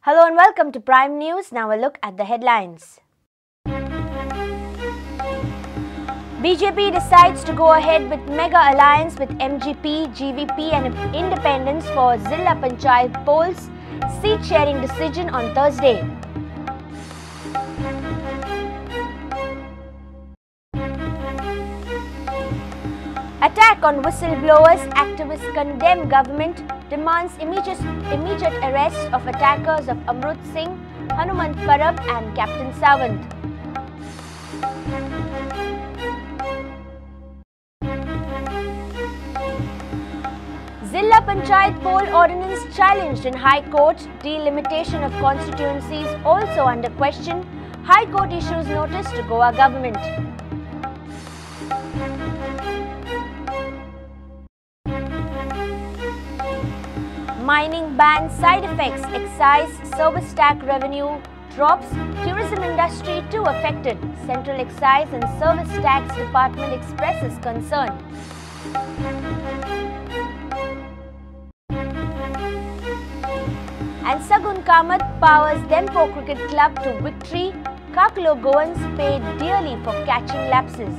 Hello and welcome to Prime News. Now a look at the headlines. BJP decides to go ahead with mega alliance with MGP, GVP and Independents for Zilla Panchayat polls. Seat sharing decision on Thursday. Attack on whistleblowers, activists condemn government, demands immediate arrest of attackers of Amrut Singh, Hanumant Parab and Captain Sawant. Zilla Panchayat poll ordinance challenged in High Court, delimitation of constituencies also under question. High Court issues notice to Goa government. Mining ban side effects, excise, service tax revenue drops, tourism industry too affected. Central Excise and Service Tax Department expresses concern. And Sagun Kamath powers Dempo Cricket Club to victory. Kaklo Goans paid dearly for catching lapses.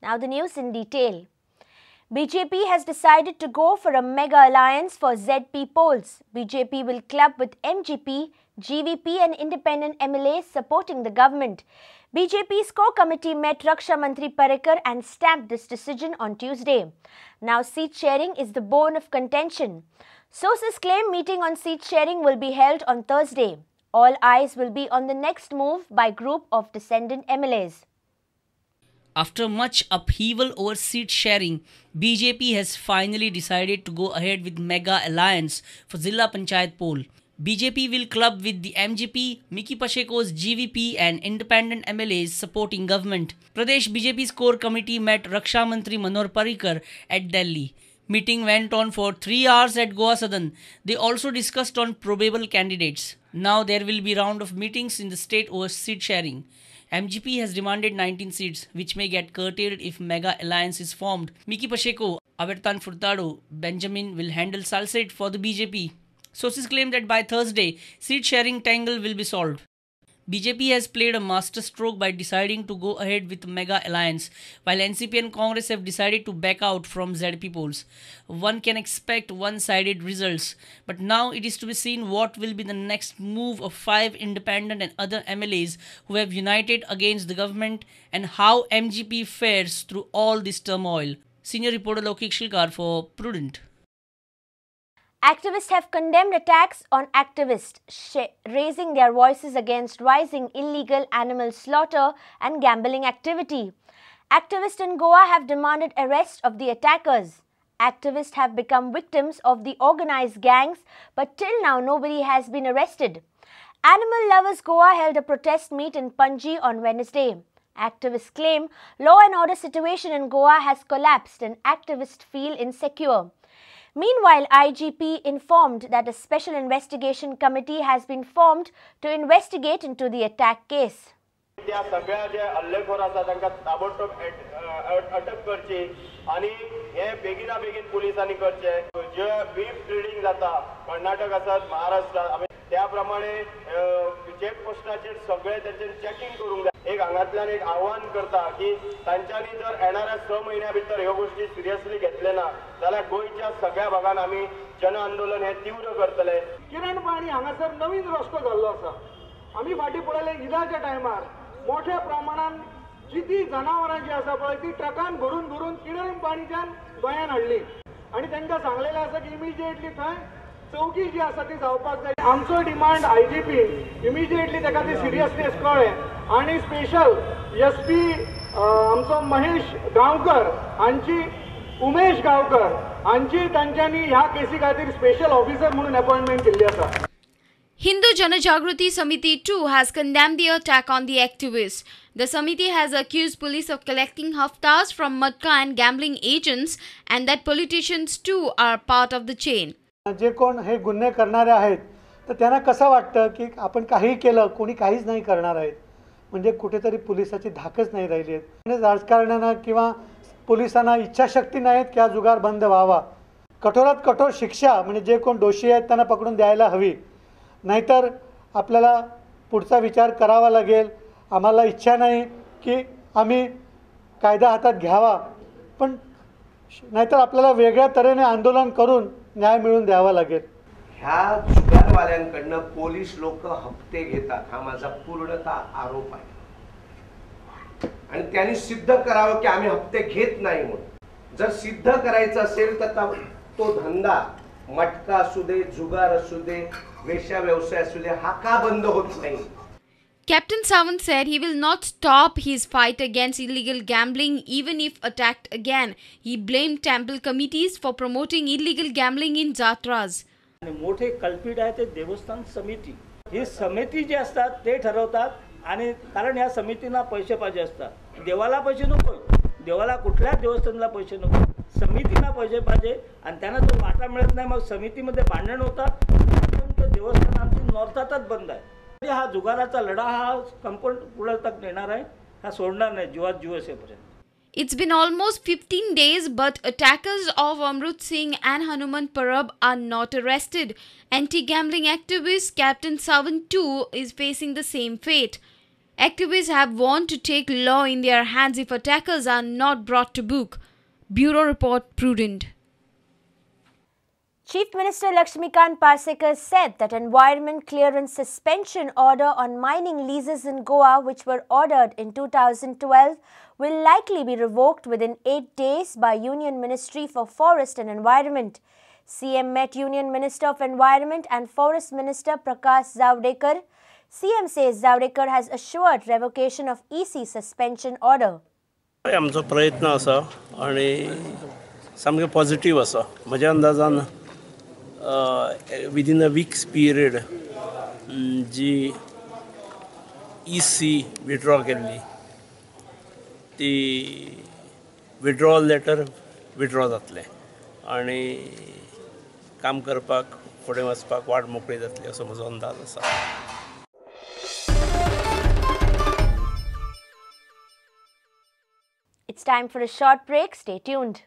Now the news in detail. BJP has decided to go for a mega alliance for ZP polls. BJP will club with MGP, GVP and independent MLAs supporting the government. BJP's core committee met Raksha Mantri Parrikar and stamped this decision on Tuesday. Now seat sharing is the bone of contention. Sources claim meeting on seat sharing will be held on Thursday. All eyes will be on the next move by group of descendant MLAs. After much upheaval over seat sharing, BJP has finally decided to go ahead with mega alliance for Zilla Panchayat poll. BJP will club with the MGP, Mickky Pacheco's GVP and independent MLAs supporting government. Pradesh BJP's core committee met Raksha Mantri Manohar Parrikar at Delhi. Meeting went on for 3 hours at Goa Sadan. They also discussed on probable candidates. Now there will be round of meetings in the state over seat sharing. MGP has demanded 19 seats, which may get curtailed if mega alliance is formed. Mickky Pacheco, Avertan Furtado, Benjamin will handle Salsette for the BJP. Sources claim that by Thursday, seat sharing tangle will be solved. BJP has played a masterstroke by deciding to go ahead with mega alliance, while NCP and Congress have decided to back out from ZP polls. One can expect one-sided results, but now it is to be seen what will be the next move of 5 independent and other MLAs who have united against the government and how MGP fares through all this turmoil. Senior reporter Lokik Shilkar for Prudent. Activists have condemned attacks on activists, raising their voices against rising illegal animal slaughter and gambling activity. Activists in Goa have demanded arrest of the attackers. Activists have become victims of the organized gangs, but till now nobody has been arrested. Animal Lovers Goa held a protest meet in Panji on Wednesday. Activists claim law and order situation in Goa has collapsed and activists feel insecure. Meanwhile, IGP informed that a special investigation committee has been formed to investigate into the attack case. त्या सगळ्या जे हल्लेखोर आसा तांकां ताबडतोब अटक करची आनी हे बेगिना बेगीन पुलिसांनी करचे. जे बीफ ट्रेडिंग जाता कर्नाटक आसात महाराष्ट्र आमी त्या प्रमाणे चेक पोस्टाचेर सगळे तांचे चेकिंग करूंक जाय. एक हांगांतल्यान एक आव्हान करता की तांच्यांनी जर येणाऱ्या 6 म्हयन्या भितर ह्यो गोष्टी सिरियसली घेतले ना जाल्यार गोंयच्या सगळ्या भागान आमी जन आंदोलन हे तीव्र करतले. किरण पाणी हांगासर नवीन रस्तो जाल्लो आसा. आमी फाटीं पळयले ईदाच्या टायमार मोठ्या प्रमाणान जी ती जनावरां जी आसा पळय ती ट्रकान भरून भरून किरण पाणीच्यान गोंयान हाडली आनी तांकां सांगलेलें आसा की इमिजिएटली थंय चौकी जी आसा ती जावपाक जाय. आमचो डिमांड IGP immediately ताका ती सिरियसनेस कळ्ळें आनी स्पेशल SP आमचो महेश गांवकर हांची उमेश गांवकर हांची तांच्यांनी ह्या केसी खातीर स्पेशल ऑफिसर म्हणून अपॉयंटमेंट केल्ली आसा. Hindu Janajagruti Samiti too has condemned the attack on the activists. The Samiti has accused police of collecting haftas from matka and gambling agents and that politicians too are part of the chain. जे कोण हे गुन्हे करणारे आहेत तर त्यांना कसं वाटतं की आपण काही केलं कोणी काहीच नाही करणार आहेत, म्हणजे कुठेतरी पोलिसाची धाकच नाही राहिली आहे। म्हणजे राजकारण्यांना किंवा पोलिसांना इच्छाशक्ती नाही की हा जुगार बंद व्हावा। कठोरात कठोर शिक्षा म्हणजे जे कोण दोषी आहेत त्यांना पकडून द्यायला हवी, नाहीतर आपल्याला पुढचा विचार करावा लागेल। आम्हाला इच्छा नाही की आम्ही कायदा हातात घ्यावा, पण नाहीतर आपल्याला वेगळ्या तऱ्हेने आंदोलन करून न्याय मिळवून द्यावा लागेल। ह्या जुगारवाल्यांकडनं पोलीस लोक हप्ते घेतात हा माझा पूर्णतः आरोप आहे आणि त्यांनी सिद्ध करावं की आम्ही हप्ते घेत नाही म्हणून। जर सिद्ध करायचं असेल तर तो धंदा मटका असू दे, जुगार असू दे, वेश्या व्यवसाय असू दे, हा का बंद होत नाही? Captain Sawant said he will not stop his fight against illegal gambling even if attacked again. He blamed temple committees for promoting illegal gambling in jatras. मोठे कल्पित आहे ते देवस्थान समिती, ही समिती जी असतात ते ठरवतात आणि कारण या समितींना पैसे पाहिजे असतात, देवाला पैसे नको, देवाला कुठल्याच देवस्थानाला पैसे नको, समितींना पैसे पाहिजे आणि त्यांना तो वाटा मिळत नाही, मग समितीमध्ये भांडण होतात। देवस्थान आमची नॉर्थातच बंद आहे। हा जुगाराचा लढा हा कंपाऊंड पुढे तक नेणार आहे, हा सोडणार नाही जीवात जीव असेपर्यंत। It's been almost 15 days, but attackers of Amrut Singh and Hanumant Parab are not arrested. Anti-gambling activist Captain Sawant too is facing the same fate. Activists have warned to take law in their hands if attackers are not brought to book. Bureau Report, Prudent. Chief Minister Lakshmikant Parsekar said that environment clearance suspension order on mining leases in Goa, which were ordered in 2012, will likely be revoked within 8 days by Union Ministry for Forest and Environment. CM met Union Minister of Environment and Forest Minister Prakash Javadekar. CM says Javadekar has assured revocation of EC suspension order. आमचो प्रयत्न आसा आणि सामके positive आसा। म्हज्या अंदाजान within अ weeks period जी EC withdraw केल्ली ती विड्रॉल लेटर विड्रॉ जातलें आनी काम करपाक फुडें वचपाक वाट मोकळी जातली असो म्हजो अंदाज आसा। It's time for a short break. Stay tuned.